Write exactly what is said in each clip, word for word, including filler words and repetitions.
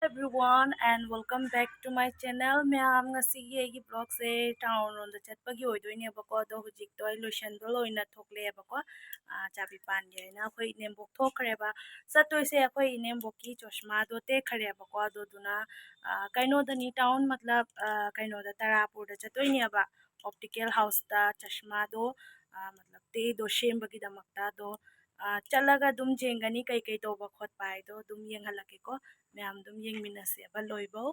Everyone and welcome back to my channel. ꯃꯌꯥꯝ, ꯉꯁꯤꯒꯤ ꯑꯩꯒꯤ vlogꯁꯦ town ꯔꯣꯝꯗ ꯆꯠꯄꯒꯤ ꯑꯣꯏꯗꯣꯏꯅꯦꯕꯀꯣ꯫ ꯑꯗꯣ ꯍꯧꯖꯤꯛꯇꯣ ꯑꯩ ꯂꯣꯏꯁꯟꯕ ꯂꯣꯏꯅ ꯊꯣꯛꯂꯛꯑꯦꯕꯀꯣ, ꯑꯥ, ꯆꯥꯕꯤꯄꯥꯟꯒꯤ ꯍꯥꯏꯅ ꯑꯩꯈꯣꯏ ꯏꯅꯦꯝꯕꯣꯛ ꯊꯣꯛꯈ꯭ꯔꯦꯕ꯫ ꯆꯠꯇꯣꯏꯁꯦ ꯑꯩꯈꯣꯏ ꯏꯅꯦꯝꯕꯣꯛꯀꯤ ꯆꯣꯁꯃꯥꯗꯣ ꯇꯦꯛꯈ꯭ꯔꯦꯕꯀꯣ꯫ ꯑꯗꯨꯗꯨꯅ, ꯑꯥ, ꯀꯩꯅꯣꯗꯅꯤ, town ꯃꯇꯂꯕ, ꯑꯥ, ꯀꯩꯅꯣꯗ, ꯇꯔꯥꯄꯨꯔꯗ ꯆꯠꯇꯣꯏꯅꯦꯕ꯫ Optical houseꯇ ꯆꯁꯃꯥꯗꯣ, ꯑꯥ, ꯃꯇꯂꯕ ꯇꯦꯛꯏꯗꯣ ꯁꯦꯝꯕꯒꯤꯗꯃꯛꯇ꯫ ꯑꯗꯣ, ꯑꯥ, ꯆꯠꯂꯒ ꯑꯗꯨꯝ ꯌꯦꯡꯒꯅꯤ ꯀꯩꯀꯩ ꯇꯧꯕ ꯈꯣꯠꯄ ꯍꯥꯏꯗꯣ ꯑꯗꯨꯝ ꯌꯦꯡꯍꯜꯂꯛꯀꯦꯀꯣ꯫ ꯃꯌꯥꯝ ꯑꯗꯨꯝ ꯌꯦꯡꯃꯤꯟꯅꯁꯦꯕ ꯂꯣꯏꯕꯧ꯫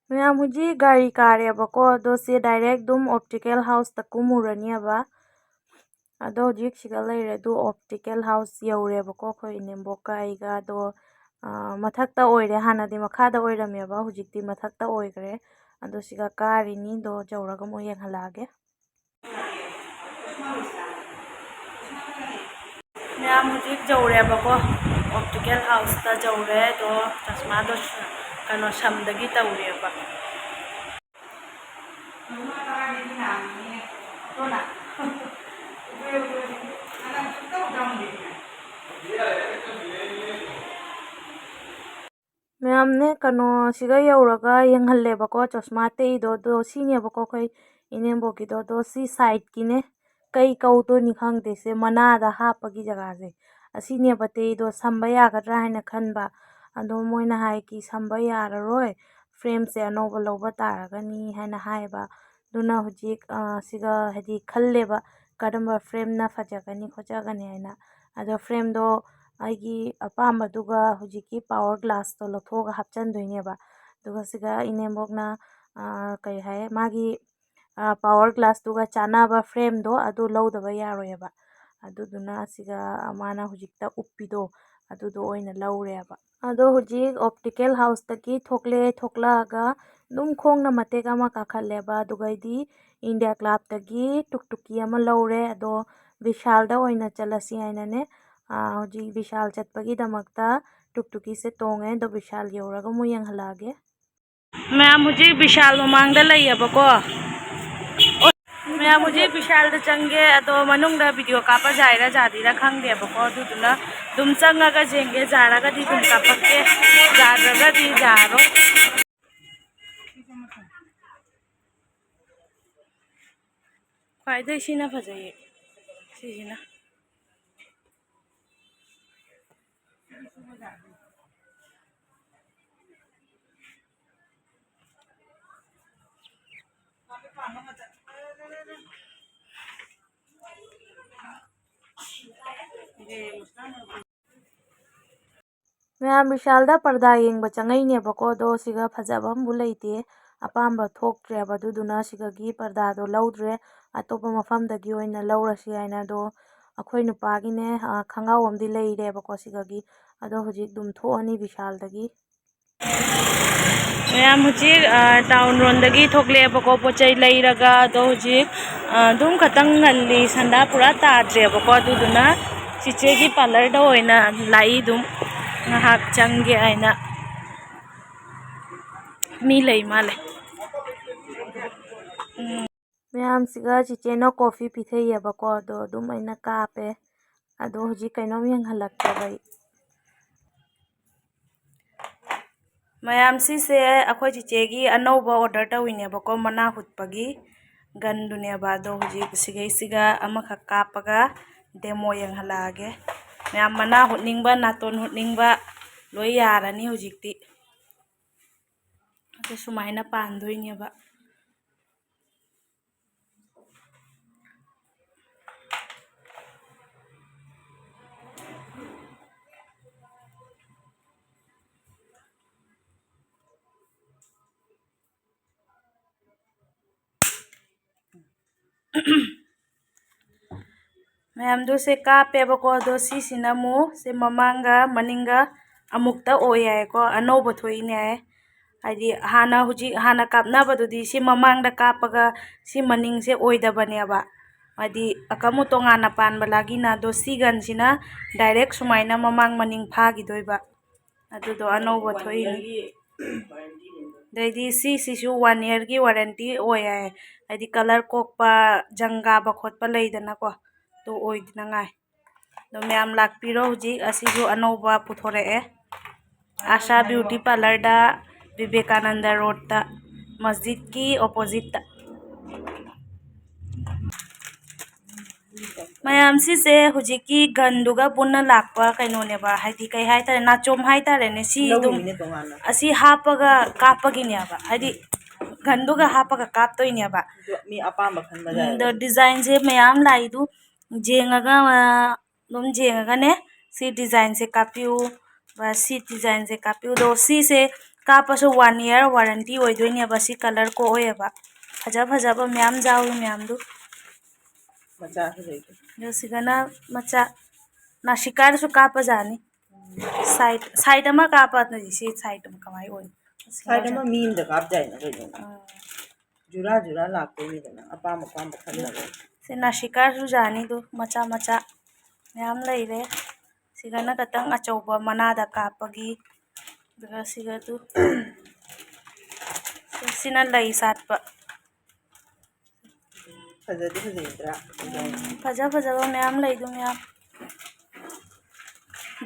ꯃꯌꯥꯝ, ꯍꯧꯖꯤꯛ ꯒꯥꯔꯤ ꯀꯥꯔꯦꯕꯀꯣ꯫ ꯑꯗꯣ ꯁꯤ direct ꯑꯗꯨꯝ Optical houseꯇ ꯀꯨꯝꯃꯨꯔꯅꯦꯕ꯫ ꯑꯗꯣ ꯍꯧꯖꯤꯛ ꯁꯤꯗ ꯂꯩꯔꯦ꯫ ꯑꯗꯨ Optical house ꯌꯧꯔꯦꯕꯀꯣ, ꯑꯩꯈꯣꯏ ꯏꯅꯦꯝꯕꯣꯛꯀ ꯑꯩꯒ꯫ ꯑꯗꯣ, ꯑꯥ, ꯃꯊꯛꯇ ꯑꯣꯏꯔꯦ, ꯍꯥꯟꯅꯗꯤ ꯃꯈꯥꯗ ꯑꯣꯏꯔꯝꯃꯦꯕ, ꯍꯧꯖꯤꯛꯇꯤ ꯃꯊꯛꯇ ꯑꯣꯏꯈ꯭ꯔꯦ꯫ ꯑꯗꯣ ꯁꯤꯒ ꯀꯥꯔꯤꯅꯤ꯫ ꯑꯗꯣ ꯌꯧꯔꯒ ꯑꯃꯨꯛ ꯌꯦꯡꯍꯜꯂꯛꯑꯒꯦ꯫ ꯃꯌꯥꯝ, ꯍꯧꯖꯤꯛ ꯌꯧꯔꯦꯕꯀꯣ, Optical houseꯇ ꯌꯧꯔꯦ꯫ ꯑꯗꯣ ꯆꯁꯃꯥꯗꯣ ꯀꯩꯅꯣ, ꯁꯝꯗꯒꯤ ꯇꯧꯔꯦꯕ꯫ ꯃꯌꯥꯝꯅꯦ, ꯀꯩꯅꯣ, ꯁꯤꯒ ꯌꯧꯔꯒ ꯌꯦꯡꯍꯜꯂꯦꯕꯀꯣ, ꯆꯣꯁꯃꯥ ꯇꯦꯛꯏꯗꯣ꯫ ꯑꯗꯣ ꯁꯤꯅꯦꯕꯀꯣ ꯑꯩꯈꯣꯏ ꯏꯅꯦꯝꯕꯣꯛꯀꯤꯗꯣ꯫ ꯑꯗꯣ ꯁꯤ sideꯀꯤꯅꯦ, ꯀꯩ ꯀꯧꯗꯣꯏꯅꯤ ꯈꯪꯗꯦ, ꯁꯦ ꯃꯅꯥꯗ ꯍꯥꯞꯄꯒꯤ ꯖꯒꯥꯁꯦ꯫ ꯑꯁꯤꯅꯦꯕ ꯇꯦꯛꯏꯗꯣ, ꯁꯝꯕ ꯌꯥꯒꯗ꯭ꯔꯥ ꯍꯥꯏꯅ ꯈꯟꯕ꯫ ꯑꯗꯣ ꯃꯣꯏꯅ ꯍꯥꯏ ꯀꯤ ꯁꯝꯕ ꯌꯥꯔꯔꯣꯏ, frameꯁꯦ ꯑꯅꯧꯕ ꯂꯧꯕ ꯇꯥꯔꯒꯅꯤ ꯍꯥꯏꯅ ꯍꯥꯏꯌꯦꯕ꯫ ꯑꯗꯨꯅ ꯍꯧꯖꯤꯛ, ꯑ, ꯁꯤꯒ ꯍꯥꯏꯗꯤ ꯈꯜꯂꯦꯕ, ꯀꯔꯝꯕ frameꯅ ꯐꯖꯒꯅꯤ ꯈꯣꯠꯆꯒꯅꯤ ꯍꯥꯏꯅ꯫ ꯑꯗꯣ frameꯗꯣ ꯑꯩꯒꯤ ꯑꯄꯥꯝꯕꯗꯨꯒ ꯍꯧꯖꯤꯛꯀꯤ power glassꯇꯣ ꯂꯧꯊꯣꯛꯑꯒ ꯍꯥꯞꯆꯟꯗꯣꯏꯅꯦꯕ꯫ ꯑꯗꯨꯒ ꯁꯤꯒ ꯏꯅꯦꯝꯕꯣꯛꯅ, ꯑ, ꯀꯩ ꯍꯥꯏ, ꯃꯥꯒꯤ, ꯑ, power glassꯇꯨꯒ ꯆꯥꯟꯅꯕ frameꯗꯣ ꯑꯗꯨ ꯂꯧꯗꯕ ꯌꯥꯔꯣꯏꯑꯕ꯫ ꯑꯗꯨꯗꯨꯅ ꯑꯁꯤꯒ ꯃꯥꯅ ꯍꯧꯖꯤꯛꯇ ꯎꯞꯄꯤꯗꯣ ꯑꯗꯨꯗꯣ ꯑꯣꯏꯅ ꯂꯧꯔꯦꯕ꯫ ꯑꯗꯣ ꯍꯧꯖꯤꯛ Optical houseꯇꯒꯤ ꯊꯣꯛꯂꯛꯑꯦ, ꯊꯣꯛꯂꯛꯑꯒ ꯑꯗꯨꯝ ꯈꯣꯡꯅ ꯃꯇꯦꯛ ꯑꯃ ꯀꯥꯈꯠꯂꯦꯕ꯫ ꯑꯗꯨꯒꯩꯗꯤ India Clubꯇꯒꯤ ꯇꯨꯛꯇꯨꯀꯤ ꯑꯃ ꯂꯧꯔꯦ꯫ ꯑꯗꯣ ꯕꯤꯁꯥꯜꯗ ꯑꯣꯏꯅ ꯆꯠꯂꯁꯤ ꯍꯥꯏꯅꯅꯦ, ꯑ, ꯍꯧꯖꯤꯛ ꯕꯤꯁꯥꯜ ꯆꯠꯄꯒꯤꯗꯃꯛꯇ ꯇꯨꯛꯇꯨꯀꯤꯁꯦ ꯇꯣꯡꯉꯦ꯫ ꯑꯗꯣ ꯕꯤꯁꯥꯜ ꯌꯧꯔꯒ ꯑꯃꯨꯛ ꯌꯦꯡꯍꯜꯂꯛꯑꯒꯦ꯫ ꯃꯌꯥꯝ, ꯍꯧꯖꯤꯛ ꯕꯤꯁꯥꯜ ꯃꯃꯥꯡꯗ ꯂꯩꯌꯦꯕꯀꯣ꯫ ꯑꯣ, ꯃꯌꯥꯝ ꯍꯧꯖꯤꯛ ꯕꯤꯁꯥꯜꯗ ꯆꯪꯒꯦ, ꯑꯗꯣ ꯃꯅꯨꯡꯗ ꯚꯤꯗꯤꯑꯣ ꯀꯥꯞꯄ ꯌꯥꯏꯔꯥ ꯌꯥꯗ꯭ꯔꯤꯔꯥ ꯈꯪꯗꯦꯕꯀꯣ, ꯑꯗꯨꯗꯨꯅ ꯑꯗꯨꯝ ꯆꯪꯉꯒ ꯌꯦꯡꯒꯦ, ꯌꯥꯔꯒꯗꯤ ꯑꯗꯨꯝ ꯀꯥꯞꯄꯛꯀꯦ, ꯌꯥꯗ꯭ꯔꯒꯗꯤ ꯌꯥꯔꯣꯏ꯫ ꯈ꯭ꯋꯥꯏꯗꯩ ꯁꯤꯅ ꯐꯖꯩꯌꯦ, ꯁꯤꯁꯤꯅ꯫ ꯃꯌꯥꯝ ꯕꯤꯁꯥꯜꯗ ꯄꯔꯗꯥ ꯌꯦꯡꯕ ꯆꯪꯉꯛꯏꯅꯦꯕꯀꯣ, ꯑꯗꯣ ꯁꯤꯒ ꯐꯖꯕ ꯑꯃꯕꯨ ꯂꯩꯇꯦ, ꯑꯄꯥꯝꯕ ꯊꯣꯛꯇ꯭ꯔꯦꯕ, ꯑꯗꯨꯗꯨꯅ ꯁꯤꯗꯒꯤ ꯄꯔꯗꯥꯗꯣ ꯂꯧꯗ꯭ꯔꯦ, ꯑꯇꯣꯞꯄ ꯃꯐꯝꯗꯒꯤ ꯑꯣꯏꯅ ꯂꯧꯔꯁꯤ ꯍꯥꯏꯅ꯫ ꯑꯗꯣ ꯑꯩꯈꯣꯏ ꯅꯨꯄꯥꯒꯤꯅꯦ, ꯑ, ꯈꯣꯡꯒ꯭ꯔꯥꯎ ꯑꯃꯗꯤ ꯂꯩꯔꯦꯕꯀꯣ ꯁꯤꯗꯒꯤ, ꯑꯗꯣ ꯍꯧꯖꯤꯛ ꯑꯗꯨꯝ ꯊꯣꯛꯑꯅꯤ ꯕꯤꯁꯥꯜꯗꯒꯤ꯫ ꯃꯌꯥꯝ ꯍꯧꯖꯤꯛ, ꯑ, ꯇꯥꯎꯟ ꯔꯣꯝꯗꯒꯤ ꯊꯣꯛꯂꯛꯑꯦꯕꯀꯣ, ꯄꯣꯠ ꯆꯩ ꯂꯩꯔꯒ꯫ ꯑꯗꯣ ꯍꯧꯖꯤꯛ, ꯑ, ꯑꯗꯨꯝ ꯈꯇꯪ ꯉꯜꯂꯤ, ꯁꯟꯗꯥ ꯄꯨꯔꯥ ꯇꯥꯗ꯭ꯔꯦꯕꯀꯣ, ꯑꯗꯨꯗꯨꯅ ꯆꯤꯆꯦꯒꯤ ꯄꯥꯔꯂꯔꯗ ꯑꯣꯏꯅ ꯂꯥꯛꯏ, ꯑꯗꯨꯝ ꯉꯥꯏꯍꯥꯛ ꯆꯪꯒꯦ ꯍꯥꯏꯅ꯫ ꯃꯤ ꯂꯩ ꯃꯥꯜꯂꯦ꯫ ꯎꯝ꯫ ꯃꯌꯥꯝꯁꯤꯒ ꯆꯤꯆꯦꯅ ꯀꯣꯐꯤ ꯄꯤꯊꯛꯏꯌꯦꯕꯀꯣ, ꯑꯗꯣ ꯑꯗꯨꯝ ꯑꯩꯅ ꯀꯥꯞꯄꯦ꯫ ꯑꯗꯣ ꯍꯧꯖꯤꯛ ꯀꯩꯅꯣꯝ ꯌꯦꯡꯍꯜꯂꯛꯀꯦꯕ ꯑꯩ꯫ ꯃꯌꯥꯝ, ꯁꯤꯁꯦ ꯑꯩꯈꯣꯏ ꯆꯤꯆꯦꯒꯤ ꯑꯅꯧꯕ ꯑꯣꯔꯗꯔ ꯇꯧꯋꯤꯅꯦꯕꯀꯣ, ꯃꯅꯥ ꯍꯨꯠꯄꯒꯤ ꯒꯟꯗꯨꯅꯦꯕ꯫ ꯑꯗꯣ ꯍꯧꯖꯤꯛ ꯁꯤꯒꯩꯁꯤꯒ ꯑꯃꯈꯛ ꯀꯥꯞꯄꯒ ꯗꯦꯃꯣ ꯌꯦꯡꯍꯜꯂꯛꯑꯒꯦ꯫ ꯃꯌꯥꯝ, ꯃꯅꯥ ꯍꯨꯠꯅꯤꯡꯕ, ꯅꯥꯇꯣꯟ ꯍꯨꯠꯅꯤꯡꯕ ꯂꯣꯏ ꯌꯥꯔꯅꯤ ꯍꯧꯖꯤꯛꯇꯤ꯫ ꯑꯗꯨ ꯁꯨꯃꯥꯏꯅ ꯄꯥꯟꯗꯣꯏꯅꯦꯕ꯫ ꯃꯌꯥꯝꯗꯣ ꯁꯦ ꯀꯥꯞꯄꯦꯕꯀꯣ, ꯑꯗꯣ ꯁꯤꯁꯤꯅ ꯑꯃꯨꯛ ꯁꯦ ꯃꯃꯥꯡꯒ ꯃꯅꯤꯡꯒ ꯑꯃꯨꯛꯇ ꯑꯣꯏ ꯍꯥꯏꯀꯣ, ꯑꯅꯧꯕ ꯊꯣꯛꯏꯅꯦ ꯍꯥꯏ꯫ ꯍꯥꯏꯗꯤ ꯍꯥꯟꯅ, ꯍꯧꯖꯤꯛ ꯍꯥꯟꯅ ꯀꯥꯞꯅꯕꯗꯨꯗꯤ ꯁꯤ ꯃꯃꯥꯡꯗ ꯀꯥꯞꯄꯒ ꯁꯤ ꯃꯅꯤꯡꯁꯦ ꯑꯣꯏꯗꯕꯅꯦꯕ, ꯍꯥꯏꯗꯤ ꯑꯀꯝ ꯇꯣꯉꯥꯟꯅ ꯄꯥꯟꯕ ꯂꯥꯒꯤꯅ꯫ ꯑꯗꯣ ꯁꯤ ꯒꯟꯁꯤꯅ ꯗꯥꯏꯔꯦꯛ ꯁꯨꯃꯥꯏꯅ ꯃꯃꯥꯡ ꯃꯅꯤꯡ ꯐꯥꯈꯤꯗꯣꯏꯕ꯫ ꯑꯗꯨꯗꯣ ꯑꯅꯧꯕ ꯊꯣꯛꯏꯅꯤ꯫ ꯑꯗꯩꯗꯤ ꯁꯤꯁꯤꯁꯨ ꯋꯥꯟ ꯏꯌꯔꯒꯤ ꯋꯥꯔꯦꯟꯇꯤ ꯑꯣꯏ ꯍꯥꯏ, ꯍꯥꯏꯗꯤ ꯀꯂꯔ ꯀꯣꯛꯄ, ꯖꯪ ꯀꯥꯕ ꯈꯣꯠꯄ ꯂꯩꯗꯅꯀꯣ, ꯑꯗꯨ ꯑꯣꯏꯗꯅꯉꯥꯏ꯫ ꯑꯗꯣ ꯃꯌꯥꯝ ꯂꯥꯛꯄꯤꯔꯣ, ꯍꯧꯖꯤꯛ ꯑꯁꯤꯁꯨ ꯑꯅꯧꯕ ꯄꯨꯊꯣꯔꯛꯑꯦ꯫ ꯑꯥꯁꯥ ꯕ꯭ꯌꯨꯇꯤ ꯄꯥꯔꯂꯔꯗ, ꯕꯤꯕꯦꯀꯥꯅꯟꯗ ꯔꯣꯗꯇ, ꯃꯁꯖꯤꯠꯀꯤ ꯑꯣꯄꯣꯖꯤꯠꯇ꯫ ꯃꯌꯥꯝ, ꯁꯤꯁꯦ ꯍꯧꯖꯤꯛꯀꯤ ꯒꯟꯗꯨꯒ ꯄꯨꯟꯅ ꯂꯥꯛꯄ ꯀꯩꯅꯣꯅꯦꯕ, ꯍꯥꯏꯗꯤ ꯀꯩ ꯍꯥꯏꯇꯥꯔꯦ, ꯅꯥꯆꯣꯝ ꯍꯥꯏꯇꯥꯔꯦꯅꯦ꯫ ꯁꯤ ꯑꯗꯨꯝ ꯂꯧꯔꯤꯅꯦ ꯇꯣꯉꯥꯟꯅ꯫ ꯑꯁꯤ ꯍꯥꯞꯄꯒ ꯀꯥꯞꯄꯒꯤꯅꯦꯕ, ꯍꯥꯏꯗꯤ ꯒꯟꯗꯨꯒ ꯍꯥꯞꯄꯒ ꯀꯥꯞꯇꯣꯏꯅꯦꯕ꯫ ꯑꯗꯣ ꯃꯤ ꯑꯄꯥꯝꯕ ꯈꯟꯕ ꯎꯝ, ꯑꯗꯣ ꯌꯥꯏ꯫ ꯗꯤꯖꯥꯏꯟꯁꯦ ꯃꯌꯥꯝ ꯂꯥꯛꯏꯗꯨ ꯌꯦꯡꯉꯒ, ꯑ, ꯑꯗꯨꯝ ꯌꯦꯡꯉꯒꯅꯦ, ꯁꯤ ꯗꯤꯖꯥꯏꯟꯁꯦ ꯀꯥꯞꯄꯤꯌꯨ, ꯁꯤ ꯗꯤꯖꯥꯏꯟꯁꯦ ꯀꯥꯞꯄꯤꯌꯨ꯫ ꯑꯗꯣ ꯁꯤꯁꯦ ꯀꯥꯞꯄꯁꯨ ꯋꯥꯟ ꯏꯌꯔ ꯋꯥꯔꯦꯟꯇꯤ ꯑꯣꯏꯗꯣꯏꯅꯦꯕ꯫ ꯁꯤ ꯀꯂꯔ ꯀꯣꯛꯑꯣꯏꯑꯕ꯫ ꯐꯖ ꯐꯖꯕ ꯃꯌꯥꯝ ꯌꯥꯎꯏ ꯃꯌꯥꯝꯗꯨ꯫ ꯃꯆꯥꯁꯨ ꯂꯩ꯫ ꯑꯗꯣ ꯁꯤꯗꯅ ꯃꯆꯥ, ꯅꯥꯁꯤꯀꯥꯗꯁꯨ ꯀꯥꯞꯄꯖꯥꯠꯅꯤ꯫ ꯁꯥꯏꯠ, ꯁꯥꯏꯠ ꯑꯃ ꯀꯥꯞꯄ ꯅꯠꯇꯦ, ꯁꯤ ꯁꯥꯏꯠ ꯑꯃ ꯀꯃꯥꯏꯅ ꯑꯣꯏꯅꯤ? ꯁꯥꯏꯠ ꯑꯃ ꯃꯤ ꯑꯃꯗ ꯀꯥꯞꯇ ꯌꯥꯏꯅ ꯀꯩꯅꯣ꯫ ꯑꯥ꯫ ꯖꯨꯔꯥ ꯖꯨꯔꯥ ꯂꯥꯛꯇꯣꯏꯅꯤꯗꯅ, ꯑꯄꯥꯝ ꯑꯄꯥꯝꯕ ꯈꯟꯅꯕ꯫ ꯁꯤ ꯅꯥꯁꯤꯀꯥꯁꯨ ꯖꯥꯠꯅꯤꯗꯨ, ꯃꯆꯥ ꯃꯆꯥ ꯃꯌꯥꯝ ꯂꯩꯔꯦ꯫ ꯁꯤꯒꯅ ꯈꯇꯪ ꯑꯆꯧꯕ ꯃꯅꯥꯗ ꯀꯥꯞꯄꯒꯤ, ꯑꯗꯨꯒ ꯁꯤꯒꯗꯨ, ꯁꯤꯅ ꯂꯩ ꯁꯥꯠꯄ꯫ ꯐꯖꯗꯤ ꯐꯖꯩꯗ꯭ꯔꯥ? ꯎꯝ, ꯐꯖ ꯐꯖꯕ ꯃꯌꯥꯝ ꯂꯩꯗꯨ ꯃꯌꯥꯝ꯫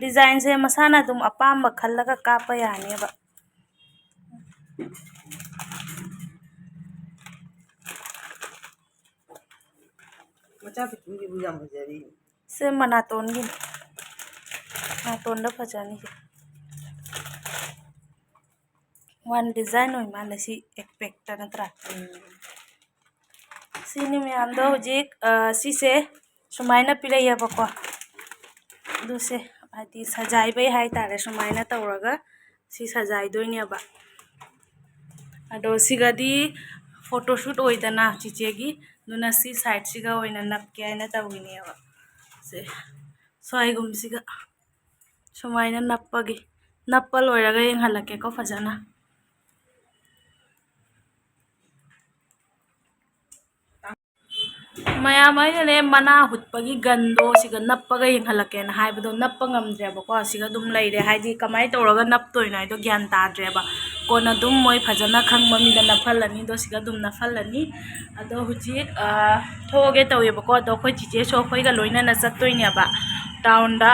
ꯗꯤꯖꯥꯏꯟꯁꯦ ꯃꯁꯥꯅ ꯑꯗꯨꯝ ꯑꯄꯥꯝꯕ ꯈꯜꯂꯒ ꯀꯥꯞꯄ ꯌꯥꯅꯦꯕ꯫ ꯃꯆꯥ ꯄꯤꯛꯇ꯭ꯔꯨꯒꯤꯕꯨ ꯌꯥꯝ ꯐꯖꯔꯤ꯫ ꯁꯦ ꯃꯅꯥꯇꯣꯟꯒꯤꯅꯤ꯫ ꯃꯅꯥꯇꯣꯟꯗ ꯐꯖꯅꯤ ꯁꯦ꯫ ꯋꯥꯟ ꯗꯤꯖꯥꯏꯟ ꯑꯣꯏ ꯃꯥꯜꯂꯦ ꯁꯤ ꯑꯦꯛꯄꯦꯛꯇ ꯅꯠꯇ꯭ꯔꯥ? ꯎꯝ꯫ ꯁꯤꯅꯤ ꯃꯌꯥꯝꯗꯣ ꯍꯧꯖꯤꯛ, ꯑ, ꯁꯤꯁꯦ ꯁꯨꯃꯥꯏꯅ ꯄꯤꯔꯛꯑꯦꯕꯀꯣ꯫ ꯑꯗꯨꯁꯦ ꯍꯥꯏꯗꯤ ꯁꯖꯥꯏꯕꯩ ꯍꯥꯏꯇꯥꯔꯦ, ꯁꯨꯃꯥꯏꯅ ꯇꯧꯔꯒ ꯁꯤ ꯁꯖꯥꯏꯗꯣꯏꯅꯦꯕ꯫ ꯑꯗꯣ ꯁꯤꯒꯗꯤ ꯐꯣꯇꯣꯁꯨꯠ ꯑꯣꯏꯗꯅ ꯆꯤꯆꯦꯒꯤ, ꯑꯗꯨꯅ ꯁꯤ ꯁꯥꯏꯠꯁꯤꯒ ꯑꯣꯏꯅ ꯅꯞꯀꯦ ꯍꯥꯏꯅ ꯇꯧꯔꯤꯅꯦꯕ꯫ ꯁꯦ, ꯁ꯭ꯋꯥꯏꯒꯨꯝꯕꯁꯤꯒ ꯁꯨꯃꯥꯏꯅ ꯅꯞꯄꯒꯤ, ꯅꯞꯄ ꯂꯣꯏꯔꯒ ꯌꯦꯡꯍꯜꯂꯛꯀꯦꯀꯣ ꯐꯖꯅ꯫ ꯃꯌꯥꯝ, ꯑꯩꯅꯅꯦ ꯃꯅꯥ ꯍꯨꯠꯄꯒꯤ ꯒꯟꯗꯣ ꯁꯤꯒ ꯅꯞꯄꯒ ꯌꯦꯡꯍꯜꯂꯛꯀꯦꯅ ꯍꯥꯏꯕꯗꯣ ꯅꯞꯄ ꯉꯝꯗ꯭ꯔꯦꯕꯀꯣ꯫ ꯁꯤꯒ ꯑꯗꯨꯝ ꯂꯩꯔꯦ, ꯍꯥꯏꯗꯤ ꯀꯃꯥꯏꯅ ꯇꯧꯔꯒ ꯅꯞꯇꯣꯏꯅꯣ ꯍꯥꯏꯗꯣ ꯒ꯭ꯌꯥꯟ ꯇꯥꯗ꯭ꯔꯦꯕ꯫ ꯀꯣꯟꯅ ꯑꯗꯨꯝ ꯃꯣꯏ ꯐꯖꯅ ꯈꯪꯕ ꯃꯤꯗ ꯅꯞꯍꯜꯂꯅꯤ꯫ ꯑꯗꯣ ꯁꯤꯒ ꯑꯗꯨꯝ ꯅꯞꯍꯜꯂꯅꯤ꯫ ꯑꯗꯣ ꯍꯧꯖꯤꯛ, ꯑ, ꯊꯣꯛꯑꯒꯦ ꯇꯧꯋꯦꯕꯀꯣ꯫ ꯑꯗꯣ ꯑꯩꯈꯣꯏ ꯆꯤꯆꯦꯁꯨ ꯑꯩꯈꯣꯏꯒ ꯂꯣꯏꯅꯅ ꯆꯠꯇꯣꯏꯅꯦꯕ ꯇꯥꯎꯟꯗ꯫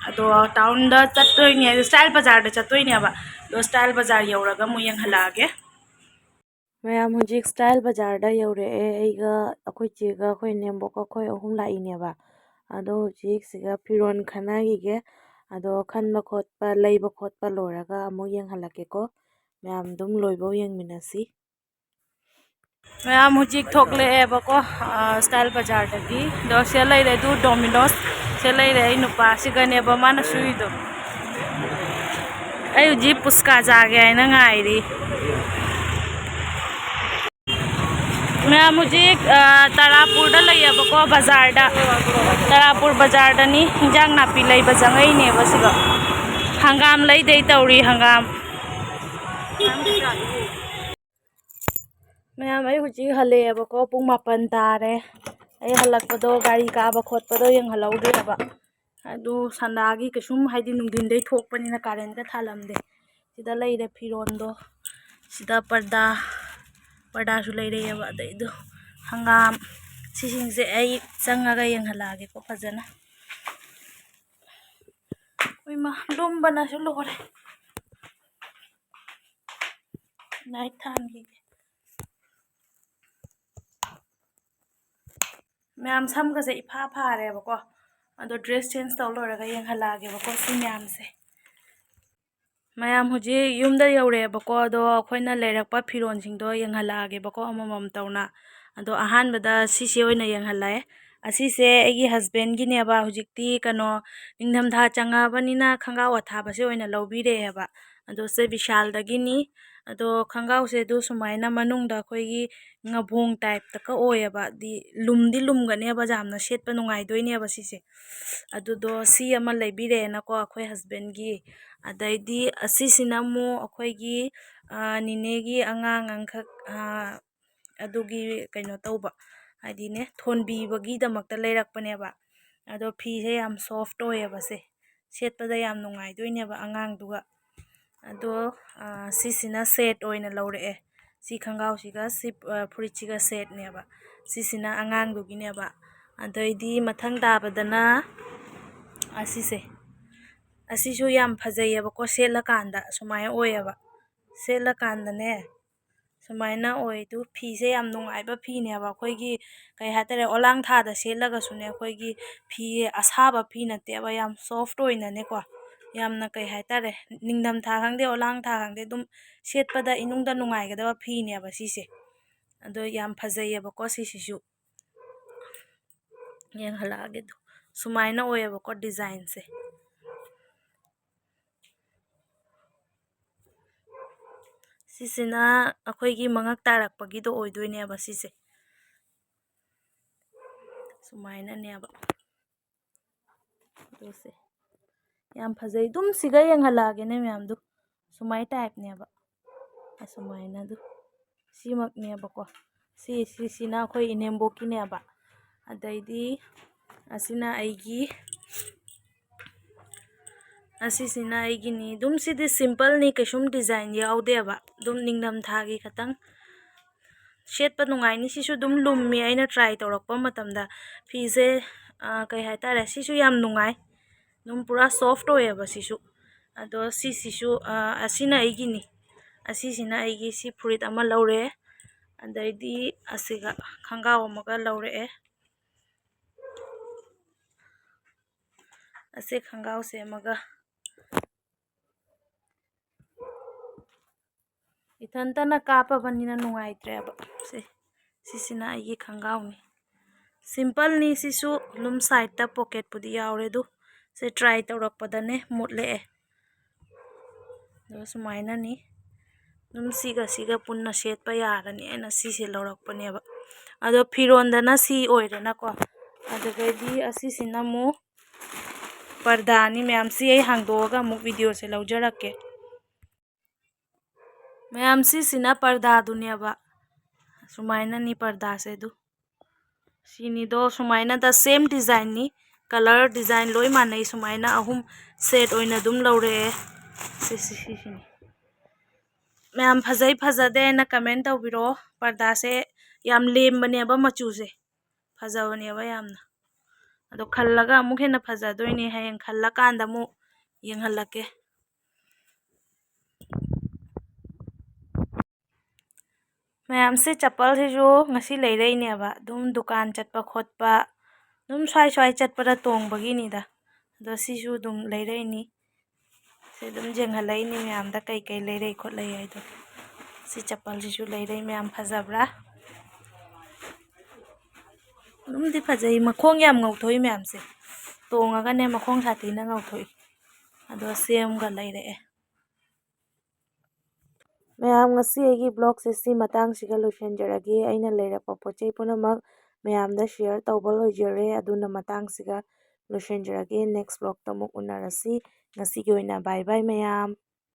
ꯑꯗꯣ ꯇꯥꯎꯟꯗ ꯆꯠꯇꯣꯏꯅꯦ, ꯁ꯭ꯇꯥꯏꯜ ꯕꯖꯥꯔꯗ ꯆꯠꯇꯣꯏꯅꯦꯕ꯫ ꯑꯗꯣ ꯁ꯭ꯇꯥꯏꯜ ꯕꯖꯥꯔ ꯌꯧꯔꯒ ꯑꯃꯨꯛ ꯌꯦꯡꯍꯜꯂꯛꯑꯒꯦ꯫ ꯃꯌꯥꯝ, ꯍꯧꯖꯤꯛ ꯁ꯭ꯇꯥꯏꯜ ꯕꯖꯥꯔꯗ ꯌꯧꯔꯛꯑꯦ꯫ ꯑꯩꯒ, ꯑꯩꯈꯣꯏ ꯆꯦꯒ ꯑꯩꯈꯣꯏ ꯅꯦꯝꯕꯣꯛꯀ ꯑꯩꯈꯣꯏ ꯑꯍꯨꯝ ꯂꯥꯛꯏꯅꯦꯕ꯫ ꯑꯗꯣ ꯍꯧꯖꯤꯛ ꯁꯤꯒ ꯐꯤꯔꯣꯟ ꯈꯟꯅꯈꯤꯒꯦ꯫ ꯑꯗꯣ ꯈꯟꯕ ꯈꯣꯠꯄ, ꯂꯩꯕ ꯈꯣꯠꯄ ꯂꯣꯏꯔꯒ ꯑꯃꯨꯛ ꯌꯦꯡꯍꯜꯂꯛꯀꯦꯀꯣ꯫ ꯃꯌꯥꯝ ꯑꯗꯨꯝ ꯂꯣꯏꯕꯧ ꯌꯦꯡꯃꯤꯟꯅꯁꯤ꯫ ꯃꯌꯥꯝ, ꯍꯧꯖꯤꯛ ꯊꯣꯛꯂꯛꯑꯦꯕꯀꯣ, ꯑ, ꯁ꯭ꯇꯥꯏꯜ ꯕꯖꯥꯔꯗꯒꯤ꯫ ꯑꯗꯣ ꯁꯤꯗ ꯂꯩꯔꯦ ꯑꯗꯨ ꯗꯣꯃꯤꯅꯣꯁ꯫ ꯁꯤꯗ ꯂꯩꯔꯦ ꯑꯩ ꯅꯨꯄꯥꯁꯤꯒꯅꯦꯕ ꯃꯥꯅ ꯁꯨꯏꯗꯣ꯫ ꯑꯩ ꯍꯧꯖꯤꯛ ꯄꯨꯁꯀꯥ ꯆꯥꯒꯦ ꯍꯥꯏꯅ ꯉꯥꯏꯔꯤ꯫ ꯃꯌꯥꯝ, ꯍꯧꯖꯤꯛ, ꯑ, ꯇꯔꯥꯄꯨꯔꯗ ꯂꯩꯌꯦꯕꯀꯣ, ꯕꯖꯥꯔꯗ꯫ ꯇꯔꯥꯄꯨꯔ ꯕꯖꯥꯔꯗꯅꯤ ꯍꯤꯟꯖꯥꯡ ꯅꯥꯄꯤ ꯂꯩꯕ ꯆꯪꯉꯛꯏꯅꯦꯕ ꯁꯤꯗ꯫ ꯍꯪꯒꯥꯝ ꯂꯩꯗꯩ ꯇꯧꯔꯤ, ꯍꯪꯒꯥꯝ꯫ ꯃꯌꯥꯝ, ꯑꯩ ꯍꯧꯖꯤꯛ ꯍꯜꯂꯛꯑꯦꯕꯀꯣ, ꯄꯨꯡ ꯃꯥꯄꯟ ꯇꯥꯔꯦ꯫ ꯑꯩ ꯍꯜꯂꯛꯄꯗꯣ ꯒꯥꯔꯤ ꯀꯥꯕ ꯈꯣꯠꯄꯗꯣ ꯌꯦꯡꯍꯜꯍꯧꯗ꯭ꯔꯦꯕ꯫ ꯑꯗꯨ ꯁꯟꯗꯥꯒꯤ ꯀꯩꯁꯨꯝ, ꯍꯥꯏꯗꯤ ꯅꯨꯡꯊꯤꯟꯗꯩ ꯊꯣꯛꯄꯅꯤꯅ ꯀꯥꯔꯦꯟꯒ ꯊꯥꯜꯂꯝꯗꯦ꯫ ꯁꯤꯗ ꯂꯩꯔꯦ ꯐꯤꯔꯣꯟꯗꯣ, ꯁꯤꯗ ꯄꯔꯗꯥ, ꯄꯔꯗꯥꯁꯨ ꯂꯩꯔꯛꯑꯦꯕ꯫ ꯑꯗꯩꯗꯣ ꯍꯪꯒꯥꯝ, ꯁꯤꯁꯤꯡꯁꯦ ꯑꯩ ꯆꯪꯉꯒ ꯌꯦꯡꯍꯜꯂꯛꯑꯒꯦꯀꯣ ꯐꯖꯅ꯫ ꯏꯃꯥ, ꯂꯨꯝꯕꯅꯁꯨ ꯂꯣꯏꯔꯦ꯫ ꯂꯥꯏꯠ ꯊꯥꯟꯈꯤꯒꯦ꯫ ꯃꯌꯥꯝ, ꯁꯝꯒꯁꯦ ꯏꯐꯥ ꯐꯥꯔꯦꯕꯀꯣ꯫ ꯑꯗꯣ ꯗ꯭ꯔꯦꯁ ꯆꯦꯟꯖ ꯇꯧ ꯂꯣꯏꯔꯒ ꯌꯦꯡꯍꯜꯂꯛꯑꯒꯦꯕꯀꯣ ꯁꯤ ꯃꯌꯥꯝꯁꯦ꯫ ꯃꯌꯥꯝ, ꯍꯧꯖꯤꯛ ꯌꯨꯝꯗ ꯌꯧꯔꯛꯑꯦꯕꯀꯣ꯫ ꯑꯗꯣ ꯑꯩꯈꯣꯏꯅ ꯂꯩꯔꯛꯄ ꯐꯤꯔꯣꯜꯁꯤꯡꯗꯣ ꯌꯦꯡꯍꯜꯂꯛꯑꯒꯦꯕꯀꯣ ꯑꯃꯃꯝ ꯇꯧꯅ꯫ ꯑꯗꯣ ꯑꯍꯥꯟꯕꯗ ꯁꯤꯁꯦ ꯑꯣꯏꯅ ꯌꯦꯡꯍꯜꯂꯛꯑꯦ꯫ ꯑꯁꯤꯁꯦ ꯑꯩꯒꯤ ꯍꯁꯕꯦꯟꯒꯤꯅꯦꯕ꯫ ꯍꯧꯖꯤꯛꯇꯤ ꯀꯩꯅꯣ, ꯅꯤꯡꯊꯝꯊꯥ ꯆꯪꯉꯛꯑꯕꯅꯤꯅ ꯈꯣꯡꯒ꯭ꯔꯥꯎ ꯑꯊꯥꯕꯁꯦ ꯑꯣꯏꯅ ꯂꯧꯕꯤꯔꯛꯑꯦꯕ꯫ ꯑꯗꯣ ꯁꯦ ꯕꯤꯁꯥꯜꯗꯒꯤꯅꯤ꯫ ꯑꯗꯣ ꯈꯣꯡꯒ꯭ꯔꯥꯎꯁꯦ ꯑꯗꯨ ꯁꯨꯃꯥꯏꯅ ꯃꯅꯨꯡꯗ ꯑꯩꯈꯣꯏꯒꯤ ꯉꯕꯣꯡ ꯇꯥꯏꯞꯇꯀ ꯑꯣꯏꯌꯦꯕ꯫ ꯗꯤ ꯂꯨꯝꯗꯤ ꯂꯨꯝꯒꯅꯦꯕ, ꯌꯥꯝꯅ ꯁꯦꯠꯄ ꯅꯨꯡꯉꯥꯏꯗꯣꯏꯅꯦꯕ ꯁꯤꯁꯦ꯫ ꯑꯗꯨꯗꯣ ꯁꯤ ꯑꯃ ꯂꯩꯕꯤꯔꯦꯅꯀꯣ ꯑꯩꯈꯣꯏ ꯍꯁꯕꯦꯟꯒꯤ꯫ ꯑꯗꯩꯗꯤ ꯑꯁꯤꯁꯤꯅ ꯑꯃꯨꯛ ꯑꯩꯈꯣꯏꯒꯤ, ꯑ, ꯅꯤꯅꯦꯒꯤ ꯑꯉꯥꯡ ꯑꯃꯈꯛ, ꯑ, ꯑꯗꯨꯒꯤ ꯀꯩꯅꯣ ꯇꯧꯕ, ꯍꯥꯏꯗꯤꯅꯦ, ꯊꯣꯟꯕꯤꯕꯒꯤꯗꯃꯛꯇ ꯂꯩꯔꯛꯄꯅꯦꯕ꯫ ꯑꯗꯣ ꯐꯤꯁꯦ ꯌꯥꯝ soft ꯑꯣꯏꯌꯦꯕ ꯁꯦ꯫ ꯁꯦꯠꯄꯗ ꯌꯥꯝ ꯅꯨꯡꯉꯥꯏꯗꯣꯏꯅꯦꯕ ꯑꯉꯥꯡꯗꯨꯒ꯫ ꯑꯗꯣ, ꯑ, ꯁꯤꯁꯤꯅ set ꯑꯣꯏꯅ ꯂꯧꯔꯛꯑꯦ꯫ ꯁꯤ ꯈꯣꯡꯒ꯭ꯔꯥꯎꯁꯤꯒ ꯁꯤ, ꯑ, ꯐꯨꯔꯤꯠꯁꯤꯒ setꯅꯦꯕ꯫ ꯁꯤꯁꯤꯅ ꯑꯉꯥꯡꯗꯨꯒꯤꯅꯦꯕ꯫ ꯑꯗꯩꯗꯤ ꯃꯊꯪ ꯇꯥꯕꯗꯅ ꯑꯁꯤꯁꯦ꯫ ꯑꯁꯤꯁꯨ ꯌꯥꯝ ꯐꯖꯩꯌꯦꯕꯀꯣ, ꯁꯦꯠꯂꯀꯥꯟꯗ ꯁꯨꯃꯥꯏꯅ ꯑꯣꯏꯌꯦꯕ꯫ ꯁꯦꯠꯂꯀꯥꯟꯗꯅꯦ, ꯁꯨꯃꯥꯏꯅ ꯑꯣꯏ꯫ ꯑꯗꯨ ꯐꯤꯁꯦ ꯌꯥꯝ ꯅꯨꯡꯉꯥꯏꯕ ꯐꯤꯅꯦꯕ꯫ ꯑꯩꯈꯣꯏꯒꯤ, ꯀꯩ ꯍꯥꯏꯇꯥꯔꯦ, ꯑꯣꯂꯥꯡ ꯊꯥꯗ ꯁꯦꯠꯂꯒꯁꯨꯅꯦ, ꯑꯩꯈꯣꯏꯒꯤ ꯐꯤ ꯑꯁꯥꯕ ꯐꯤ ꯅꯠꯇꯦꯕ, ꯌꯥꯝ soft ꯑꯣꯏꯅꯅꯦꯀꯣ, ꯌꯥꯝꯅ, ꯀꯩ ꯍꯥꯏꯇꯥꯔꯦ, ꯅꯤꯡꯊꯝ ꯊꯥ ꯈꯪꯗꯦ, ꯑꯣꯂꯥꯡ ꯊꯥ ꯈꯪꯗꯦ, ꯑꯗꯨꯝ ꯁꯦꯠꯄꯗ ꯏꯅꯨꯡꯗ ꯅꯨꯡꯉꯥꯏꯒꯗꯕ ꯐꯤꯅꯦꯕ ꯁꯤꯁꯦ꯫ ꯑꯗꯣ ꯌꯥꯝ ꯐꯖꯩꯌꯦꯕꯀꯣ ꯁꯤꯁꯤꯁꯨ꯫ ꯌꯦꯡꯍꯜꯂꯛꯑꯒꯦ ꯑꯗꯨ꯫ ꯁꯨꯃꯥꯏꯅ ꯑꯣꯏꯌꯦꯕꯀꯣ designꯁꯦ꯫ ꯁꯤꯁꯤꯅ ꯑꯩꯈꯣꯏꯒꯤ ꯃꯉꯛ ꯇꯥꯔꯛꯄꯒꯤꯗꯣ ꯑꯣꯏꯗꯣꯏꯅꯦꯕ ꯁꯤꯁꯦ꯫ ꯁꯨꯃꯥꯏꯅꯅꯦꯕ꯫ ꯑꯗꯨꯁꯦ ꯌꯥꯝ ꯐꯖꯩ꯫ ꯑꯗꯨꯝ ꯁꯤꯒ ꯌꯦꯡꯍꯜꯂꯛꯑꯒꯦꯅꯦ ꯃꯌꯥꯝꯗꯨ꯫ ꯁꯨꯃꯥꯏ typeꯅꯦꯕ꯫ ꯑꯁꯨꯃꯥꯏꯅ ꯑꯗꯨ꯫ ꯁꯤꯃꯛꯅꯦꯕꯀꯣ꯫ ꯁꯤ, ꯁꯤꯁꯤꯅ ꯑꯩꯈꯣꯏ ꯏꯅꯦꯝꯕꯣꯛꯀꯤꯅꯦꯕ꯫ ꯑꯗꯩꯗꯤ ꯑꯁꯤꯅ ꯑꯩꯒꯤ, ꯑꯁꯤꯁꯤꯅ ꯑꯩꯒꯤꯅꯤ꯫ ꯑꯗꯨꯝ ꯁꯤꯗꯤ simpleꯅꯤ, ꯀꯩꯁꯨꯝ design ꯌꯥꯎꯗꯦꯕ꯫ ꯑꯗꯨꯝ ꯅꯤꯡꯊꯝ ꯊꯥꯒꯤ ꯈꯇꯪ ꯁꯦꯠꯄ ꯅꯨꯡꯉꯥꯏꯅꯤ꯫ ꯁꯤꯁꯨ ꯑꯗꯨꯝ ꯂꯨꯝꯃꯤ, ꯑꯩꯅ try ꯇꯧꯔꯛꯄ ꯃꯇꯝꯗ꯫ ꯐꯤꯁꯦ, ꯑ, ꯀꯩ ꯍꯥꯏꯇꯥꯔꯦ, ꯁꯤꯁꯨ ꯌꯥꯝ ꯅꯨꯡꯉꯥꯏ꯫ ꯑꯗꯨꯝ ꯄꯨꯔꯥ soft ꯑꯣꯏꯌꯦꯕ ꯁꯤꯁꯨ꯫ ꯑꯗꯣ ꯁꯤꯁꯤꯁꯨ, ꯑ, ꯑꯁꯤꯅ ꯑꯩꯒꯤꯅꯤ꯫ ꯑꯁꯤꯁꯤꯅ ꯑꯩꯒꯤ ꯁꯤ ꯐꯨꯔꯤꯠ ꯑꯃ ꯂꯧꯔꯦ꯫ ꯑꯗꯩꯗꯤ ꯑꯁꯤꯒ ꯈꯣꯡꯒ꯭ꯔꯥꯎ ꯑꯃꯒ ꯂꯧꯔꯛꯑꯦ꯫ ꯑꯁꯤ ꯈꯣꯡꯒ꯭ꯔꯥꯎꯁꯦ ꯑꯃꯒ꯫ ꯏꯊꯟꯇꯅ ꯀꯥꯞꯄꯕꯅꯤꯅ ꯅꯨꯡꯉꯥꯏꯇ꯭ꯔꯦꯕ꯫ ꯁꯦ, ꯁꯤꯁꯤꯅ ꯑꯩꯒꯤ ꯈꯣꯡꯒ꯭ꯔꯥꯎꯅꯤ꯫ Simpleꯅꯤ ꯁꯤꯁꯨ, ꯑꯗꯨꯝ sideꯇ pocketꯄꯨꯗꯤ ꯌꯥꯎꯔꯦ ꯑꯗꯨ꯫ ꯁꯦ try ꯇꯧꯔꯛꯄꯗꯅꯦ ꯃꯨꯠꯂꯛꯑꯦ꯫ ꯑꯗꯣ ꯁꯨꯃꯥꯏꯅꯅꯤ꯫ ꯑꯗꯨꯝ ꯁꯤꯒ ꯁꯤꯒ ꯄꯨꯟꯅ ꯁꯦꯠꯄ ꯌꯥꯒꯅꯤ ꯍꯥꯏꯅ ꯁꯤꯁꯦ ꯂꯧꯔꯛꯄꯅꯦꯕ꯫ ꯑꯗꯣ ꯐꯤꯔꯣꯟꯗꯅ ꯁꯤ ꯑꯣꯏꯔꯦꯅꯀꯣ꯫ ꯑꯗꯨꯗꯩꯗꯤ ꯑꯁꯤꯁꯤꯅ ꯑꯃꯨꯛ ꯄꯔꯗꯥꯅꯤ ꯃꯌꯥꯝ꯫ ꯁꯤ ꯑꯩ ꯍꯥꯡꯗꯣꯛꯑꯒ ꯑꯃꯨꯛ videoꯁꯦ ꯂꯧꯖꯔꯛꯀꯦ꯫ ꯃꯌꯥꯝ, ꯁꯤꯁꯤꯅ ꯄꯔꯗꯥꯗꯨꯅꯦꯕ꯫ ꯁꯨꯃꯥꯏꯅꯅꯤ ꯄꯔꯗꯥꯁꯦ ꯑꯗꯨ꯫ ꯁꯤꯅꯤꯗꯣ ꯁꯨꯃꯥꯏꯅ the same designꯅꯤ꯫ Colour design ꯂꯣꯏ ꯃꯥꯟꯅꯩ꯫ ꯁꯨꯃꯥꯏꯅ ꯑꯍꯨꯝ set ꯑꯣꯏꯅ ꯑꯗꯨꯝ ꯂꯧꯔꯛꯑꯦ꯫ ꯁꯤ, ꯁꯤ, ꯁꯤꯁꯤꯅꯤ꯫ ꯃꯌꯥꯝ ꯐꯖꯩ ꯐꯖꯗꯦꯅ comment ꯇꯧꯕꯤꯔꯛꯑꯣ꯫ ꯄꯔꯗꯥꯁꯦ ꯌꯥꯝ ꯂꯦꯝꯕꯅꯦꯕ ꯃꯆꯨꯁꯦ꯫ ꯐꯖꯕꯅꯦꯕ ꯌꯥꯝꯅ꯫ ꯑꯗꯣ ꯈꯜꯂꯒ ꯑꯃꯨꯛ ꯍꯦꯟꯅ ꯐꯖꯗꯣꯏꯅꯦ꯫ ꯍꯌꯦꯡ ꯈꯜꯂꯀꯥꯟꯗ ꯑꯃꯨꯛ ꯌꯦꯡꯍꯜꯂꯛꯀꯦ꯫ ꯃꯌꯥꯝꯁꯦ ꯆꯄꯜꯁꯤꯁꯨ ꯉꯁꯤ ꯂꯩꯔꯛꯏꯅꯦꯕ꯫ ꯑꯗꯨꯝ ꯗꯨꯀꯥꯟ ꯆꯠꯄ ꯈꯣꯠꯄ, ꯑꯗꯨꯝ ꯁ꯭ꯋꯥꯏ ꯁ꯭ꯋꯥꯏ ꯆꯠꯄꯗ ꯇꯣꯡꯕꯒꯤꯅꯤꯗ꯫ ꯑꯗꯣ ꯁꯤꯁꯨ ꯑꯗꯨꯝ ꯂꯩꯔꯛꯏꯅꯤ꯫ ꯁꯤ ꯑꯗꯨꯝ ꯌꯦꯡꯍꯜꯂꯛꯏꯅꯤ ꯃꯌꯥꯝꯗ ꯀꯩ ꯀꯩ ꯂꯩꯔꯛꯏ ꯈꯣꯠꯂꯛꯏ ꯍꯥꯏꯗꯣ꯫ ꯁꯤ ꯆꯄꯜꯁꯤꯁꯨ ꯂꯩꯔꯛꯏ ꯃꯌꯥꯝ, ꯐꯖꯕ꯭ꯔꯥ? ꯑꯗꯨꯝꯗꯤ ꯐꯖꯩ꯫ ꯃꯈꯣꯡ ꯌꯥꯝ ꯉꯧꯊꯣꯛꯏ ꯃꯌꯥꯝꯁꯦ꯫ ꯇꯣꯡꯉꯒꯅꯦ ꯃꯈꯣꯡ ꯁꯥꯊꯤꯅ ꯉꯧꯊꯣꯛꯏ꯫ ꯑꯗꯣ ꯁꯦꯝꯒ ꯂꯩꯔꯛꯑꯦ꯫ ꯃꯌꯥꯝ, ꯉꯁꯤ ꯑꯩꯒꯤ vlogꯁꯦ ꯁꯤ ꯃꯇꯥꯡꯁꯤꯒ ꯂꯣꯏꯁꯤꯟꯖꯔꯒꯦ꯫ ꯑꯩꯅ ꯂꯩꯔꯛꯄ ꯄꯣꯠ ꯆꯩ ꯄꯨꯝꯅꯃꯛ ꯃꯌꯥꯝꯗ share ꯇꯧꯕ ꯂꯣꯏꯖꯔꯦ꯫ ꯑꯗꯨꯅ ꯃꯇꯥꯡꯁꯤꯒ ꯂꯣꯏꯁꯤꯟꯖꯔꯒꯦ꯫ Next vlogꯇ ꯑꯃꯨꯛ ꯎꯅꯔꯁꯤ꯫ ꯉꯁꯤꯒꯤ ꯑꯣꯏꯅ bye bye ꯃꯌꯥꯝ꯫